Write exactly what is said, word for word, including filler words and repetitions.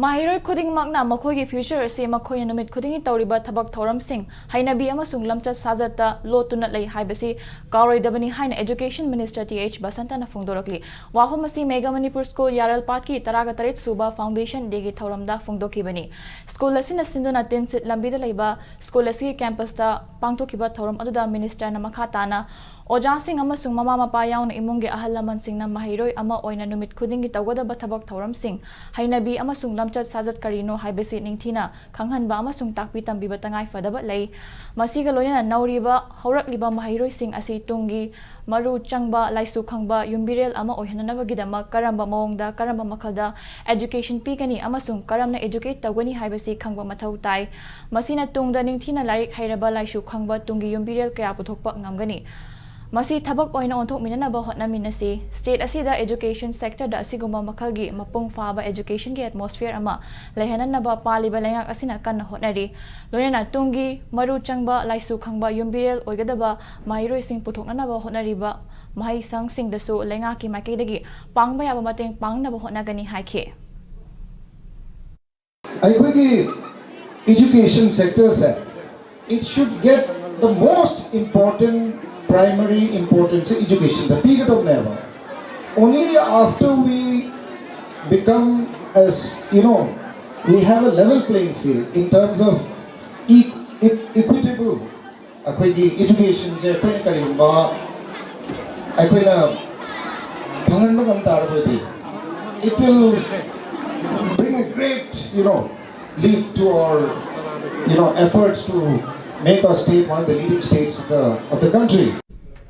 ꯃꯍꯩꯔꯣꯏ ꯈꯨꯗꯤꯡꯃꯛꯅ ꯃꯈꯣꯏꯒꯤ future ꯑꯁꯤ ꯃꯈꯣꯏꯅ ꯅꯨꯃꯤꯠ ꯈꯨꯗꯤꯡꯒꯤ ꯇꯧꯔꯤꯕ ꯊꯕꯛ ꯊꯧꯔꯝꯁꯤꯡ, ꯍꯩꯅꯕꯤ ꯑꯃꯁꯨꯡ ꯂꯝꯆꯠ ꯁꯥꯖꯠꯇ ꯂꯣꯠꯇꯨꯅ ꯂꯩ ꯍꯥꯏꯕꯁꯤ ꯀꯥꯎꯔꯣꯏꯗꯕꯅꯤ ꯍꯥꯏꯅ Education Minister ꯇꯤ ꯑꯩꯆ ꯕꯁꯟꯇꯅ ꯐꯣꯡꯗꯣꯔꯛꯂꯤ꯫ ꯋꯥꯐꯝ ꯑꯁꯤ Mega Manipur School ꯌꯥꯔꯦꯜꯄꯥꯠꯀꯤ ꯇꯔꯥꯒ ꯇꯔꯦꯠ ꯁꯨꯕ foundation dayꯒꯤ ꯊꯧꯔꯝꯗ ꯐꯣꯡꯗꯣꯛꯈꯤꯕꯅꯤ꯫ School ꯑꯁꯤꯅ ꯁꯤꯟꯗꯨꯅ ꯇꯤꯟꯁꯤꯠ ꯂꯝꯕꯤꯗ ꯂꯩꯕ school ꯑꯁꯤꯒꯤ campusꯇ ꯄꯥꯡꯊꯣꯛꯈꯤꯕ ꯊꯧꯔꯝ ꯑꯗꯨꯗ ministerꯅ ꯃꯈꯥ ꯇꯥꯅ ꯑꯣꯖꯥꯁꯤꯡ ꯑꯃꯁꯨꯡ ꯃꯃꯥ ꯃꯄꯥ ꯌꯥꯎꯅ ꯏꯃꯨꯡꯒꯤ ꯑꯍꯜ ꯂꯃꯟꯁꯤꯡꯅ ꯃꯍꯩꯔꯣꯏ ꯑꯃ ꯑꯣꯏꯅ ꯅꯨꯃꯤꯠ ꯈꯨꯗꯤꯡꯒꯤ ꯇꯧꯒꯗꯕ ꯊꯕꯛ ꯊꯧꯔꯝꯁꯤꯡ, ꯍꯩꯅꯕꯤ ꯑꯃꯁꯨꯡ ꯂꯝꯆꯠ ꯁꯥꯖꯠ ꯀꯔꯤꯅꯣ ꯍꯥꯏꯕꯁꯤ ꯅꯤꯡꯊꯤꯅ ꯈꯪꯍꯟꯕ ꯑꯃꯁꯨꯡ ꯇꯥꯛꯄꯤ ꯇꯝꯕꯤꯕ ꯇꯉꯥꯏ ꯐꯗꯕ ꯂꯩ꯫ ꯃꯁꯤꯒ ꯂꯣꯏꯅꯅ ꯅꯧꯔꯤꯕ ꯍꯧꯔꯛꯂꯤꯕ ꯃꯍꯩꯔꯣꯏꯁꯤꯡ ꯑꯁꯤ ꯇꯨꯡꯒꯤ ꯃꯔꯨ ꯆꯪꯕ, ꯂꯥꯏꯁꯨ ꯈꯪꯕ ꯌꯨꯝꯕꯤꯔꯦꯜ ꯑꯃ ꯑꯣꯏꯍꯟꯅꯅꯕꯒꯤꯗꯃꯛ ꯀꯔꯝꯕ ꯃꯑꯣꯡꯗ, ꯀꯔꯝꯕ ꯃꯈꯜꯗ education ꯄꯤꯒꯅꯤ ꯑꯃꯁꯨꯡ ꯀꯔꯝꯅ educate ꯇꯧꯒꯅꯤ ꯍꯥꯏꯕꯁꯤ ꯈꯪꯕ ꯃꯊꯧ ꯇꯥꯏ꯫ ꯃꯁꯤꯅ ꯇꯨꯡꯗ ꯅꯤꯡꯊꯤꯅ ꯂꯥꯏꯔꯤꯛ ꯍꯩꯔꯕ, ꯂꯥꯏꯁꯨ ꯈꯪꯕ ꯇꯨꯡꯒꯤ ꯌꯨꯝꯕꯤꯔꯦꯜ ꯀꯌꯥ ꯄꯨꯊꯣꯛꯄ ꯉꯝꯒꯅꯤ꯫ ꯃꯁꯤ ꯊꯕꯛ ꯑꯣꯏꯅ ꯑꯣꯟꯊꯣꯛꯃꯤꯟꯅꯅꯕ ꯍꯣꯠꯅꯃꯤꯟꯅꯁꯤ꯫ State ꯑꯁꯤꯗ education sectorꯗ ꯑꯁꯤꯒꯨꯝꯕ ꯃꯈꯜꯒꯤ ꯃꯄꯨꯡ ꯐꯥꯕ educationꯒꯤ atmosphere ꯑꯃ ꯂꯩꯍꯟꯅꯅꯕ ꯄꯥꯜꯂꯤꯕ ꯂꯩꯉꯥꯛ ꯑꯁꯤꯅ ꯀꯟꯅ ꯍꯣꯠꯅꯔꯤ꯫ ꯂꯣꯏꯅꯅ ꯇꯨꯡꯒꯤ ꯃꯔꯨ ꯆꯪꯕ, ꯂꯥꯏꯁꯨ ꯈꯪꯕ ꯌꯨꯝꯕꯤꯔꯦꯜ ꯑꯣꯏꯒꯗꯕ ꯃꯍꯩꯔꯣꯏꯁꯤꯡ ꯄꯨꯊꯣꯛꯅꯅꯕ ꯍꯣꯠꯅꯔꯤꯕ ꯃꯍꯩꯁꯪꯁꯤꯡꯗꯁꯨ ꯂꯩꯉꯥꯛꯀꯤ ꯃꯥꯏꯀꯩꯗꯒꯤ ꯄꯥꯡꯕ ꯌꯥꯕ ꯃꯇꯦꯡ ꯄꯥꯡꯅꯕ ꯍꯣꯠꯅꯒꯅꯤ ꯍꯥꯏꯈꯤ꯫ ꯑꯩꯈꯣꯏꯒꯤ education sectorꯁꯦ, it should get the most important primary importance educationꯗ ꯄꯤꯒꯗꯧꯅꯦꯕ꯫ Only after we become, as you know, we have a level playing field in terms of equitable ꯑꯩꯈꯣꯏꯒꯤ educationꯁꯦ ꯑꯩꯈꯣꯏꯅ ꯀꯔꯤꯒꯨꯝꯕ ꯑꯩꯈꯣꯏꯅ ꯐꯪꯍꯟꯕ ꯉꯝ ꯇꯥꯔꯕꯗꯤ, it will bring a great, you know, leap to our, you know, efforts to make our state one of the leading states of the, of the country.